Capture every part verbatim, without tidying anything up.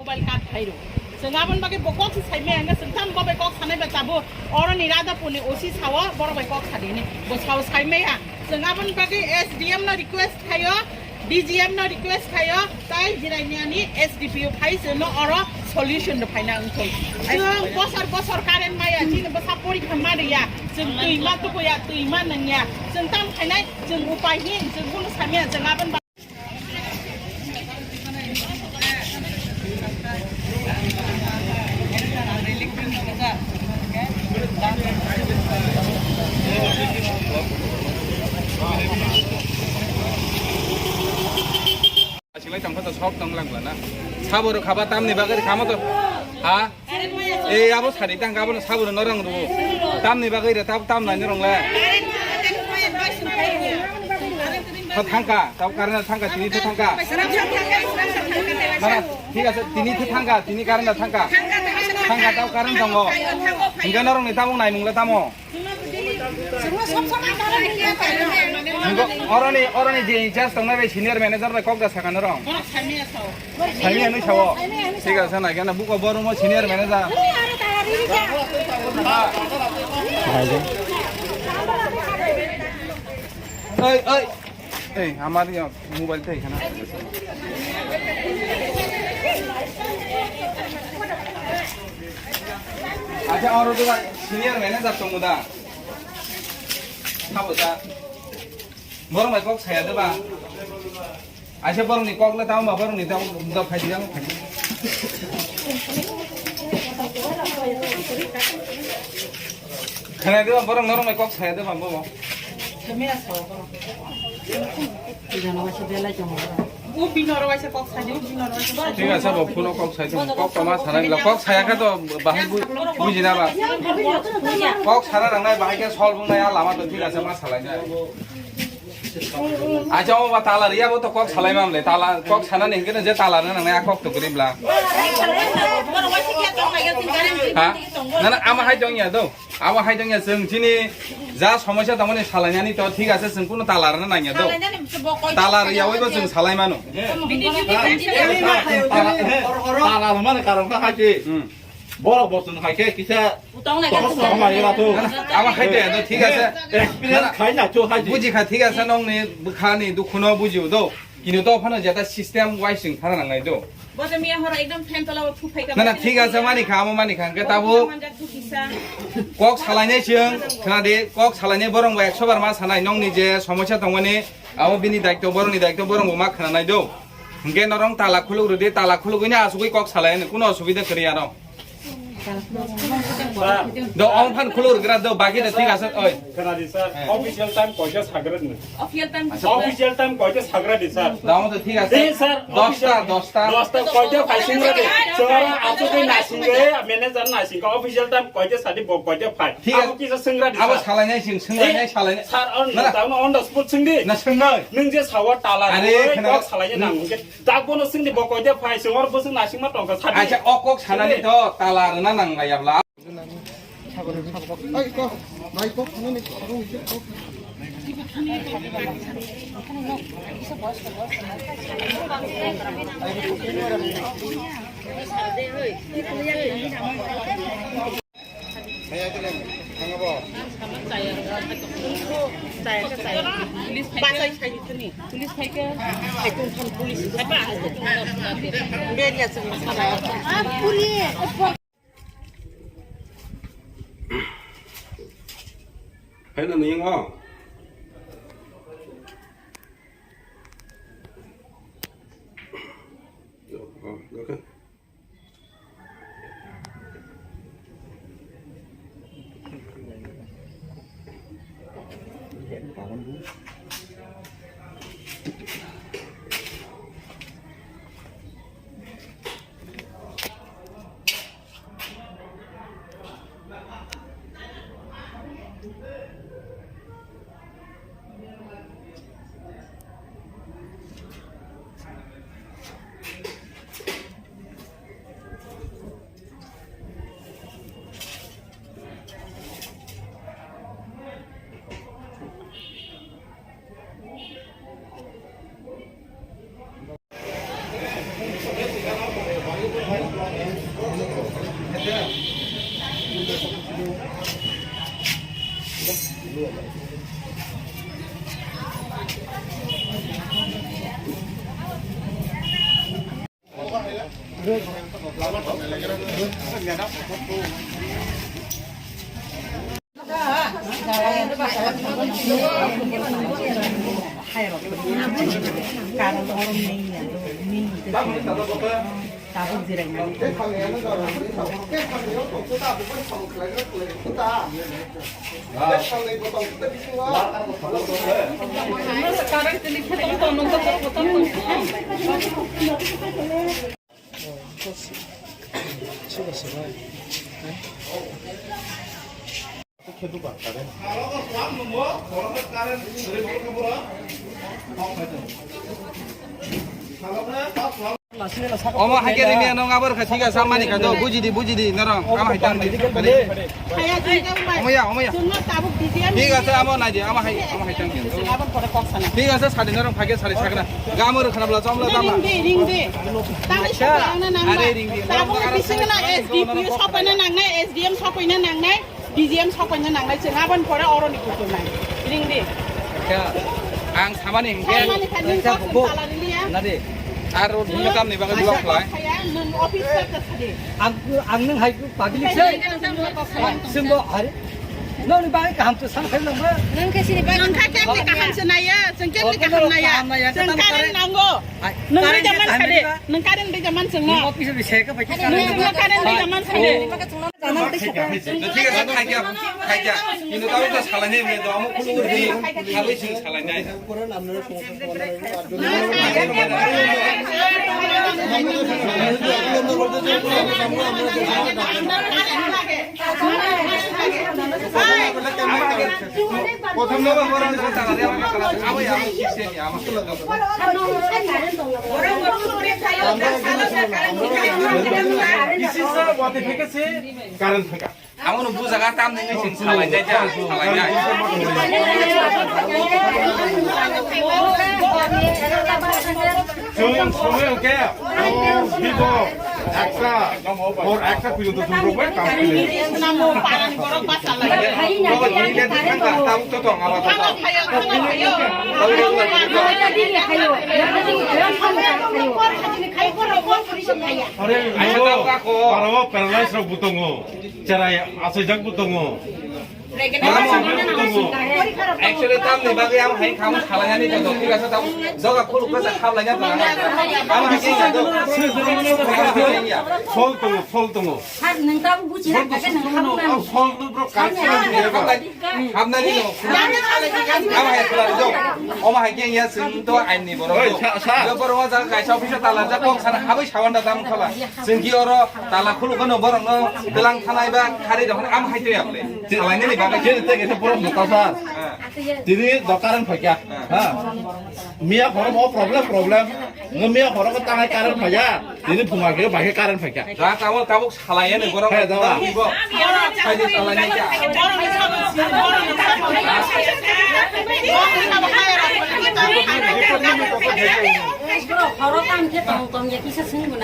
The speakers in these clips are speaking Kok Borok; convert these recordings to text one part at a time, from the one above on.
Mobile card khairo. Chwng aboni bagwi bo kok se saimaya hwnwi chwng tamo bo bai kok sanai ba tabuk. Oro ni Radhapur ni O C sao borok bai kok sadini. Bo sao saimaya. Chwng aboni bagwi S D M no request khaio, D G M no request khaio, tai Jirania ni S D P O phai chwngno oro solution rw phaina wngthok. Chwng bosor bosor current maya, chini bwsa porikha ma rwya. Chwng twi ma tukuya, twi ma nangya. Chwng tam khainai, chwng upai hin, chwng kunu samya, chwng aboni Asilai tongkha to sok tong langla na. Saboro khaba tamni bagwi khamo to. Ha? Ei, abo sari tang, abono saboro norong ru. Tamni bagwi re, tab tam nai norong le. Tho thangka, tab karena thangka, tini tho thangka. Mana, thik ase, tini tho thangka, tini karena thangka. Thangka, tab karena tongo. Hingga norong ni tabung nai mung le tamo. Nungkho oroni, oroni je in charge tongnai bai senior manager bai kok da sakha norong. Saimya hinwi sao. Thik ase, naikhe na buko borumo senior manager. Oi, oi. Ei, amar ya mobile thai khana. Acha, oro to senior manager tongo da. Sabo da. Borok bai kok saya de ba. Acha, borok ni kok le tamo ba, borok ni tamo da phai di, phai di. Khana de ba, borok norok bai kok saya de ba, bo. Thik ase, bo phone o kok sai di, kok toma sanai la, kok saya khe to bahai bu-, buji na ba. Kok sana nangnai bahai khe sol bungnai a lama to thik ase ma salai nai. Acha, o ba tala riya bo to kok salai mam le, tala kok sana ni hingke je tala na nangnai a kok to grim la. Ha? Na, na, ama hai dong ya do. Abo hai tongya chwng chini ja somosya tongmani salainani to thik ase, chwng kuno tala rwna nangya do. Salainani bo koi tala rwya oibo chwng salai mano. Bini bini bini. Tala rwmani karon kha hai se. Hmm. Borok bo chwng hai khe kisa utong nai tong kha. Tong nai ba to. Abo hai te do thik ase. Experience khai na to hai se. Buji kha thik ase, nongni bwkhani dukhuno bujiu do. Kini to phano jeta system wise chwng thana nangnai do. Bo to miya horo ekdom fan tola o thuphaika. Na, na, thik ase, mani kha, amo mani kha, hwnkhe tabuk manjak thukisa. Kok salainai chwng, khna de, kok salainai borong bai ekso bar ma sanai, nongni je somosya tongmani, abo bini daitto, borongni daitto, borong bo ma khna nai do. Hwnkhe norong tala khuluk rwdi, tala khulugwi no asugwi kok salai, kuno osubida kwrwi aro. Sir. Do, ong phan khulur gra do, bagi da thik ase, oi. Khana di, sir. Eh. Official time koita sagra ni? Official time. Official time koita sagra di, sir? Do, amo to thik ase. Di, sir. Dosta, official dosta. Dosta koita phai singra di. Sir, achu di na singre, manager na singka. Official time koita sadi bo koita phai. Thik ase. Abo kisa singra di, abo sir. Salainai sing, singra nai salainai. Sir, on na, na. Tamo on the spot sing di. Na singnai. Nung je sawa tala. Are, oi, khana. Kok salainai nang. Dak bono singni bo koide phai, singor bwswk nasingma tongkha, sadi. Acha, o kok sanani to tala rwna nang lai abla. Ai, kok, bai, kok, nini, kok, kok. Hai na niyang o. Oh, okay. Omo hai khe rini nong abar kha thik asa mani kha do, buji di, buji di, norong kam hai tang di. Haya, jingga umai. Omo ya, omo ya. Jingga tabuk D C M. Thik asa, amo nai di, amo hai, amo hai tang di. Jingga abang pore kok sana. Thik asa, sadi norong phai khe sadi sakna. Gamo rwkhana bla chomla tama. Ring di, ring di. Tangwi sakna nang nang. Are ring di. Tabuk bising na S D P O sopaina nang nai, S D M sopaina nang nai. D G M sopaina nangnai, chwng aboni pore oroni kuchunai. Ring di. Kya? Ang samani hingke. Samani kha, nini kok salani liya. Nadi. Ar nini tamni bagwi block khlai. Kaya, nwng office ka sadi. Ang, ang nwng hai public se. Sumbo hari. Noni bagwi kaham to san khai nangma. Nwng khe sini bagwi. Nwng kha kemni kaham se naiya, chwng kemni kaham naiya. Chwng current nango. Nwng current de jaman sadi. Nwng current de jaman chwngno. Office bi se ka pai. Nwng chwngno current de jaman sadi. Thik ase, khaikya, khaikya. Kintu tamo to salai nai, me to amo khulugwi di, salai sing salai nai. Prothom no bor ni santa gari ama kala, abo ya, abo six ni ama kala. This is the what the vacancy current thaka. Amo no bujaga tam nang ngai sing salai jai ja, salai jai. Chwng songwi hwnkhe, o bibo ekta, hor ekta porjonto chwng rokbai kam khlai. Namo parani borok basa lai. Bobo tini le thang ta, tabuk to tong aba to. Thang phayo, thang phayo. Are, tabuk ako. Aro paralyze rok bo tongo. Cherai achaijak bo tongo. Actually, tamni bagwi ang hai khamu salainani to, thik ase, tamo doga khuluk kasa khablai na to. Ang hai khe ya do. Phol tongo, phol tongo. Sir, nwng tabuk buchina kha khe nwng khamu na. Phol no bro, khamnani no. Ang hai khlai do. Omo hai khe ya, chwng to aini borok. Oi, do. Sa, sa. Yo borok o jaga kaisa office o tala jak kok sana habwi sawan da tam khala. Chwng ki oro tala khuluk no borok no tlang thanai ba khari rok am hai twi aple. Salai nini bagwi. Chini te kisa borok no ta sa. Tini do current phaikya. Ha. Miya khoro mo problem problem. Ngo miya khoro ko tangai current phaiya. Tini phunga ke bai current phaikya. Da tamo tabuk Salai ani borok. He, dawa. Ibo. Sai di salai ni kya?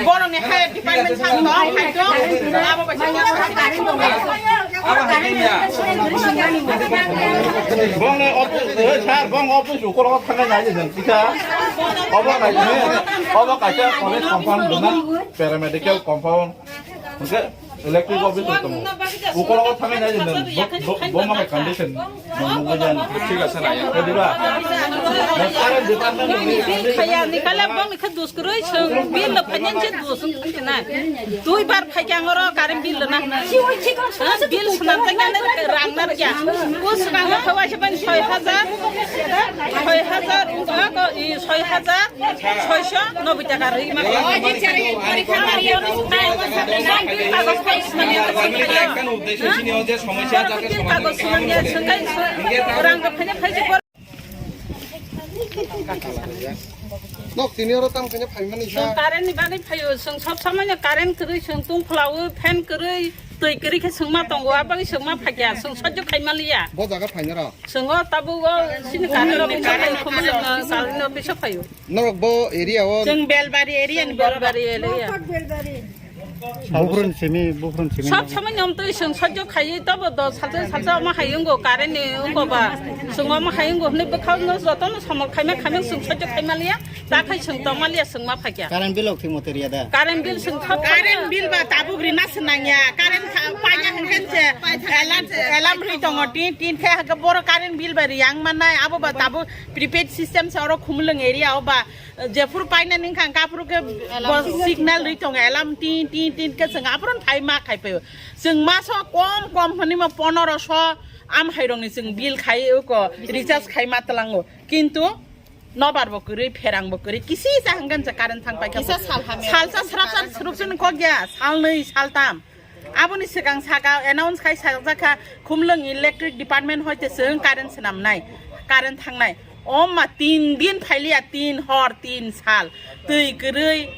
Borok ni higher department thang tong, hai tong. Abo bai sa. Abo hai ya. Bong ni office, eh, sir, bong office ukolo thangai nai jeng kisa. Obo kaisa, obo kaisa college compound dona, paramedical compound. Hwnkhe electric office rok tongo. Ukologo thangwi nai nang bo, bo, bo ma hai condition nang nugwi jani. Thik ase na ya. Diba? Nang current department ni condition. Khaya ni kala bong ni kha dus kwrwi chwng bill no finance dus wng thang na. Dui bar phai kya ngoro current bill na. Ha, bill swnam thang na rang na kya. Ko swkang kha wa se ban soi hajar. Soi hajar, soi hajar. Soiso noboi taka rwi ma. Ekkan uddesho chini o je somosya jate somadhan. Rang rok phaina phaiji. Nok tini oro tam khaina phaimani sa. Current ni bagwi phaio, chwng sob somoi no current kwrwi, chwng tungphla o fan kwrwi, twi kwrwi khe chwng ma tongo, abagwi chwng ma phakya, chwng sojjo khai maliya. Bo jaga phaina rok. Chwng o tabuk o chini current office o phaio, current office o phaio. Norok bo area o. Chwng Belbari area ni borok. Belbari area. Buphurun simi, buphurun simi. Sob samai nom twi chwng sojjo khaiwi tobo do salsa salsa omo hai wngo current ni wngo ba. Chwng omo hai wngo hwnwi bwkhao no joto no samol khaima khaima chwng sojjo khaima liya. Ta khai chwng tongma liya chwng ma phaikya. Current bill ok thwngmo twi riya da? Current bill chwng thok. Current bill ba tabuk rina swnangya. Current tha-, paina hwnkhe se alarm, alarm rwi tongo. Tin, tin khe hwnkhe boro current bill ba riyang mannai. Abo ba tabuk prepaid system se oro Khumulwng area o ba. Jephuru paina ningkha hwnkhe aphuru khe bo signal rwi tongo, alarm tin, tin, tin khe chwng aphuru phai ma khai phaio. Chwng maso kom kom hwnwi ma ponero so am hairokni chwng bill khai uko recharge khai ma tlango. Kintu nobar bo kwrwi, pherang bo kwrwi, kisi sa hwnkhe se current thang paikha. Kisa sal hamya. Salsa srapsa srupsini kok ya, salnwi, saltam. Aboni swkang saka announce khai sajak kha, Khumulwng electric department hoite chwng current swnamnai, current thangnai. O ma tin din phailiya, tin hor, tin sal. Twi kwrwi,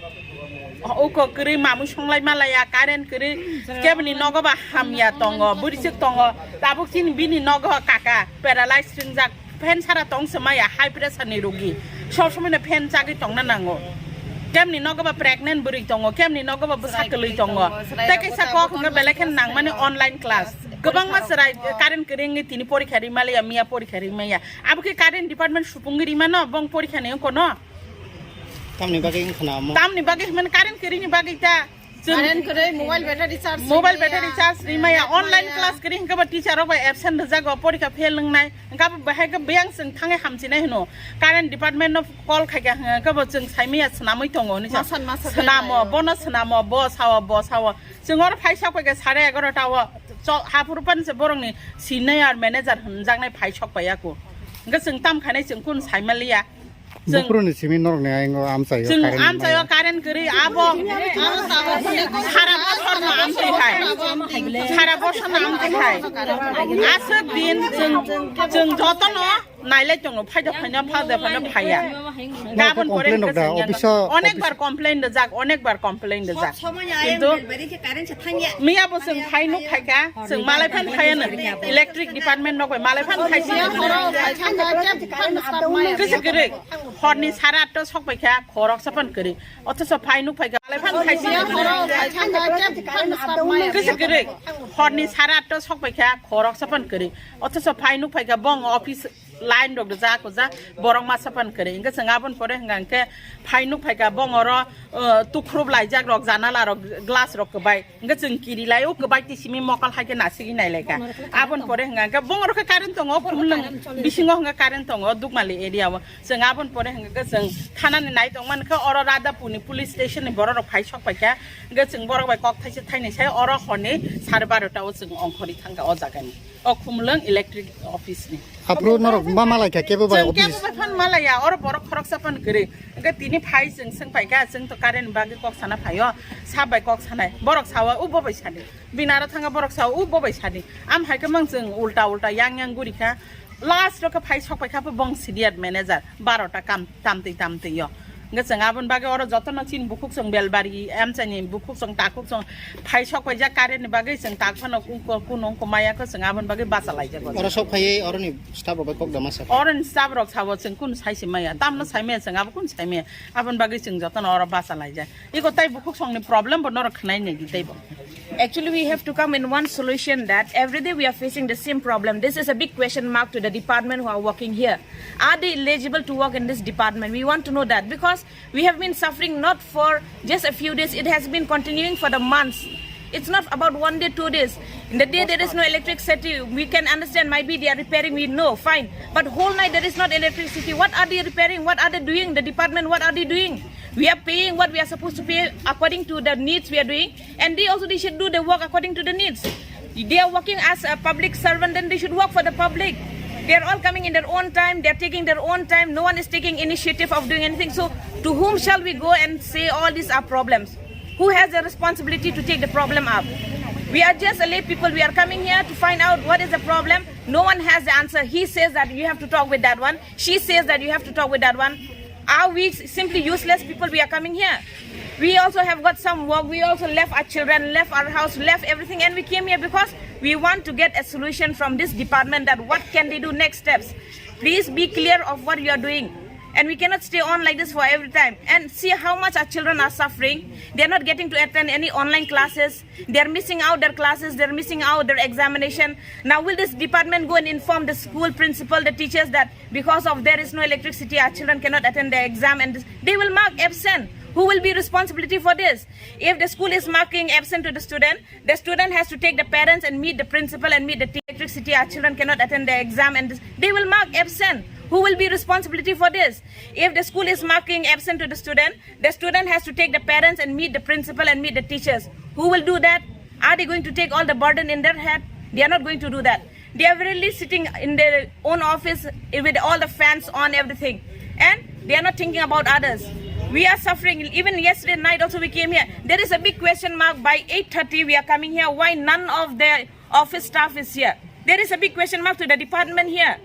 uko kwrwi mamui songlai malaya, current kwrwi. Keboni nogo ba hamya tongo, bwrwisuk tongo. Tabuk chini bini nogo kaka, paralyze ringjak. Fan sara tong se maya, high pressure ni rogi. Sob somoi no fan chagwi tongna nango. Kemni nogo ba pregnant bwrwi tongo, kemni nogo ba bwsa kwlwi tongo. Tei kaisa kok hwnga belai khe nangmani online class. Kwbangma chwrai current kwrwi wngwi tini porikha rimaliya, miya porikha rimaya. Abo khe current department supungwi rimano, bong porikha ni wngkha no. Tamni bagwi wngkha na omo? Tamni bagwi hwnmani current kwrwini bagwi ta. Chwng current kwrwi, mobile battery charge mobile rimaya, battery charge rimaya, online class kwrwi hwnkhe bo teacher rok bai absent rwjago, porikha fail wngnai. Hwnkhe bo bahai khe biyang chwng thangwi hamchinai hwno. Current department no call khaikha hwnkhe bo chwng saimaya swnamwi tongo hinwi sa. Masa masa swnamo, belai. Bono swnamo, bo sao, bo sao. Chwng oro phai sok paikha sare egarota o. Cho-, haphuru pan se borokni senior manager hwnjaknai phai sok paiya kho. Hwnkhe chwng tam khainai chwng kunu saimaliya. Chwng Buphuruni simi norokni ayang o amchaio chwng current amchaio maya. Current kwrwi abo sara bosorno amtwi khai. Sara bosorno amtwi khai. Aswk din chwng, chwng jotono nailai tongo, phaida phaina, phaida phaina phaiya. Gabon pore complain hwnkhe rok da, chwng office o, office. Onekbar complain rijak, onekbar complain rijak. Kintu miya bo chwng phai nuk phaikha, chwng malai phan phaiya no. Electric department nok bai malai phan phaisi. Kisa kwrwi. Horni sara atta sok paikha, khorok sapan kwrwi. Othoso phai nuk phaikha, malai phan phaisi. Kisa kwrwi. Horni sara atta sok paikha, khorok sapan kwrwi. Othoso phai nuk phaikha, bong office line rok ja ko ja, borok ma sapan kwrwi. Hwnkhe chwng abon pore hwnkha hwnkhe phai nuk phaikha, bong oro, uh, tukhrup laijak rok, janala rok, glass rok kwbai. Hwnkhe chwng kiri lai, o kwbai twi simi mokol hai khe nasigwi nai lai kha. Aboni pore hwnkha hwnkhe bong oro khe current tongo, Khumulwng bisingo hwnkhe current tongo, Dukmali area o. Chwng aboni pore hwnkhe chwng thanani nai tong man kha, oro Radhapurni police station ni borok rok phai sok pai kha. Hwnkhe chwng borok bai kok thaisa thainwi sai oro horni sare barota o chwng ongkhorwi thang kha o jaga ni. O Khumulwng electric office ni. Aphuru norok ma malai kha kebo bai chwng office? Kebo bai phan malaya, oro borok khoroksa phan kwrwi. Hwnkhe tini phai chwng swng pai kha, chwng to current bagwi kok sana phaio, sap bai kok sanai. Borok sawa, "O bo bai sadi." Bini aro thanga borok sawa, "O bo bai sadi." Am hai khe mang chwng ulta ulta yang yang guri kha. Last ro khe phai sok pai kha bong senior manager, barota kam tamtwi tamtwi yo. Hwnkhe chwng aboni bagwi oro jotono chini bukhuk chwng belbari, amchaini bukhuk chwng takhuk chwng phai sok paijak current ni bagwi chwng tak phano ku-, ku-, kunu wngkha maya khe chwng aboni bagwi bacha laijak. Oro sok phaiwi oroni staff rok bai kok da ma sa kha? Oroni staff rok sabo chwng kunu sai se maya, tamno sai maya chwng abo kunu sai maya, aboni bagwi chwng jotono oro bacha laijak. Iko tai bukhuk songni problem bo norok khwnai nai di taibo. Actually, we have to come in one solution that every day we are facing the same problem. This is a big question mark to the department who are working here. Are they eligible to work in this department? We want to know that because we have been suffering not for just a few days. It has been continuing for the months. It's not about one day, two days. In the day there is no electricity, we can understand maybe they are repairing, we know, fine. But whole night there is not electricity. What are they repairing? What are they doing? The department, what are they doing? We are paying what we are supposed to pay according to the needs we are doing, and they also, they should do the work according to the needs. They are working as a public servant, then they should work for the public. They are all coming in their own time, they are taking their own time, no one is taking initiative of doing anything. So to whom shall we go and say all these are problems? Who has the responsibility to take the problem up? We are just a lay people, we are coming here to find out what is the problem. No one has the answer. He says that you have to talk with that one, she says that you have to talk with that one. Are we simply useless people? We are coming here. We also have got some work. We also left our children, left our house, left everything, and we came here because we want to get a solution from this department that what can they do next steps. Please be clear of what you are doing. And we cannot stay on like this for every time. And see how much our children are suffering. They are not getting to attend any online classes. They are missing out their classes. They are missing out their examination. Now, will this department go and inform the school principal, the teachers, that because of there is no electricity, our children cannot attend the exam, and this, they will mark absent? Who will be responsibility for this? If the school is marking absent to the student, the student has to take the parents and meet the principal and meet the te-, electricity. Our children cannot attend the exam, and this, they will mark absent. Who will be responsibility for this? If the school is marking absent to the student, the student has to take the parents and meet the principal and meet the teachers. Who will do that? Are they going to take all the burden in their head? They are not going to do that. They are really sitting in their own office with all the fans on, everything, and they are not thinking about others. We are suffering. Even yesterday night also we came here. There is a big question mark. By eight thirty we are coming here. Why none of the office staff is here? There is a big question mark to the department here.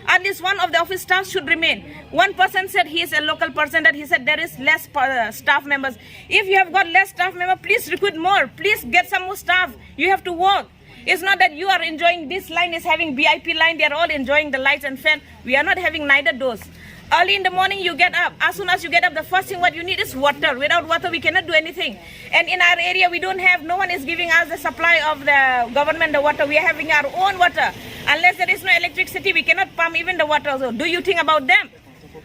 At least one of the office staff should remain. One person said, he is a local person, that he said there is less per-, staff members. If you have got less staff member, please recruit more. Please get some more staff. You have to work. It's not that you are enjoying, this line is having V I P line, they are all enjoying the lights and fan. We are not having neither those. Early in the morning you get up. As soon as you get up, the first thing what you need is water. Without water, we cannot do anything. And in our area, we don't have, no one is giving us the supply of the government, the water. We are having our own water. Unless there is no electricity, we cannot pump even the water. So do you think about them?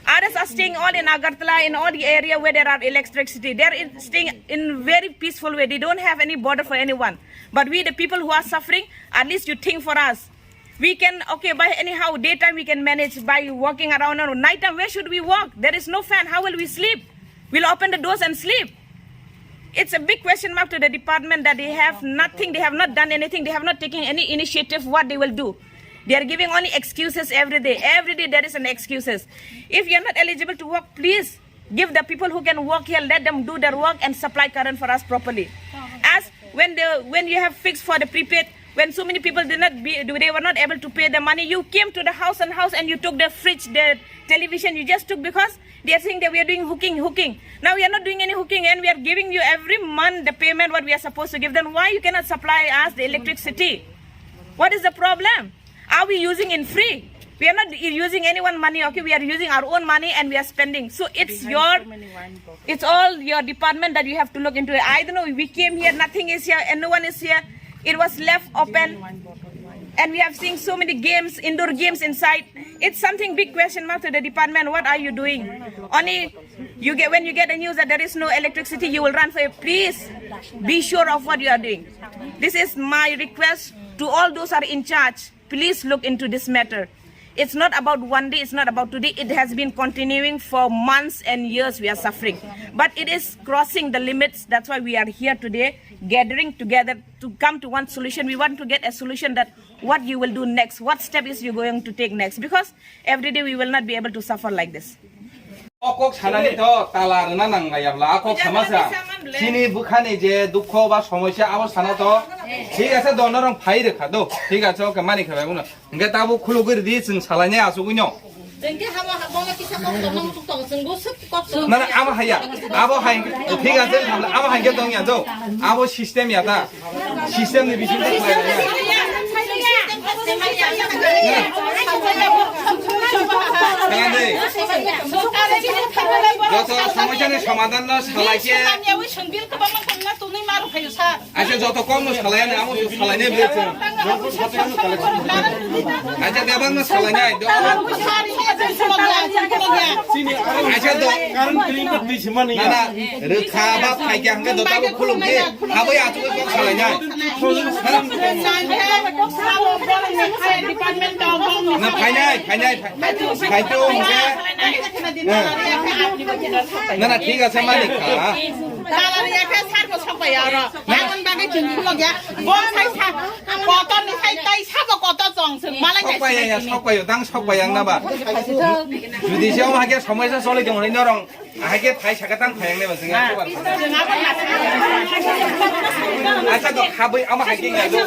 Others are staying all in Agartala, in all the area where there are electricity. They are in, staying in very peaceful way. They don't have any bother for anyone. But we, the people who are suffering, at least you think for us. We can, okay, by anyhow, daytime we can manage by walking around. Or nighttime, where should we walk? There is no fan. How will we sleep? We'll open the doors and sleep. It's a big question mark to the department that they have nothing, they have not done anything, they have not taken any initiative what they will do. They are giving only excuses every day. Every day there is an excuses. If you are not eligible to work, please give the people who can work here, let them do their work and supply current for us properly. As when the, when you have fixed for the prepaid, when so many people did not be, they were not able to pay the money, you came to the house and house and you took the fridge, the television, you just took because they are saying that we are doing hooking, hooking. Now we are not doing any hooking and we are giving you every month the payment what we are supposed to give. Then why you cannot supply us the electricity? What is the problem? Are we using in free? We are not using anyone money, okay? We are using our own money and we are spending. So it's your, it's all your department that you have to look into it. I don't know, we came here, nothing is here, and no one is here. It was left open. And we have seen so many games, indoor games inside. It's something big question mark to the department. What are you doing? Only you get, when you get the news that there is no electricity, you will run for it. Please be sure of what you are doing. This is my request to all those are in charge. Please look into this matter. It's not about one day, it's not about today. It has been continuing for months and years we are suffering. But it is crossing the limits. That's why we are here today, gathering together to come to one solution. We want to get a solution that what you will do next, what step is you going to take next, because every day we will not be able to suffer like this. O kok sanani to tala rwna nang lai abla, a kok sama sa. Chini bwkhani je dukho ba somosya abo sana to. Thik ase, do norong phai rwkha do. Thik ase, oke, mani khe bai uno. Hingke tabo khulugwi ridi, chwng salainai asugwino. Hingke habo ha-, bola kisa kok tongma muchuk tongo, chwng bo swk kok tongma. Na, na, abo haya. Abo hai, thik ase, abo hai khe tong ya do. Abo system ya ta. System ni bising ta khlai ya. Kaya de. Joto somosya ni somadhan no salai khe. Acha joto kom no salai ani, amo to salai nai bwle chwng. Acha bebak no salai nai. Acha do. Current free ko twi simani. Na, na, rwkha ba phai khe hwnkhe do tabo khuluk di. Abo ya tu ko salai nai. Na phai nai, phai nai, phai. Phai tu hwnkhe. Na, na, thik ase, malik kha. Dala riya khe sar bo sok bai aro. Aboni bagwi chwng khulok ya. Bo sai sa, kotor ni sai tai sabo kotor chong chwng malai. Sok bai ya, sok bai ya, dang sok bai ya, ang na ba. Jodi se omo hakhe somoi sa solai tong hwnwi norong, hakhe phai saka tang phai ang ne ba chwng ya. Acha do khabwi ama hakhe ya do.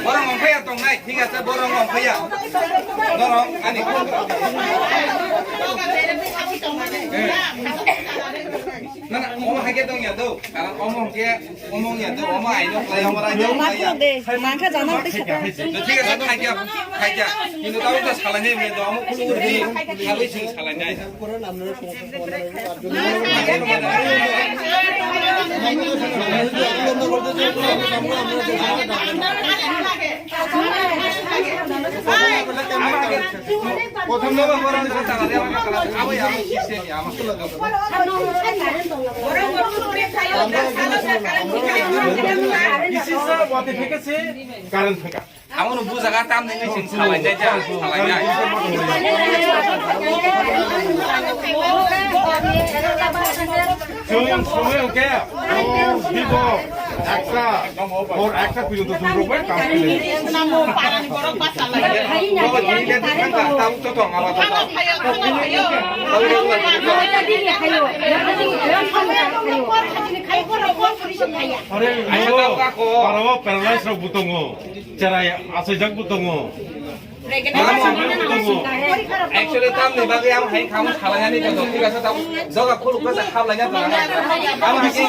Borong ongphai ya tong nai, thik ase, borong ongphai ya. Norong ani. Na, na, omo hai khe tong ya do. Karon omo hwnkhe, omo wng ya do. Omo aino khlai, omo rai do. Ma khuluk de, ma kha jana tei khata. Thik ase, khai khe, khai khe. Kintu tamo khe salai nai wngya do. Omo khuluk di, khabai sing salai nai. প্রথম নম্বর বড় হচ্ছে তারা দেওয়া না, তারা আবার আমি শিখতে নিয়ে আমার This is a what effect আছে? Current থাকা। Amo no bujaga tam ni ngai sing salai jai ja, salai jai. Chwng sumui hwnkhe, o bibo ekta, hor ekta pilo to chwng rokbai kam khlai. Are, aro, aro paralyze rok bo tongo. Cherai achaijak bo tongo. Actually, tamni bagwi ang hai khamu salainani tongo. Thik ase, tamo joga khuluk kasa khablaiya tongo. Ang hai khe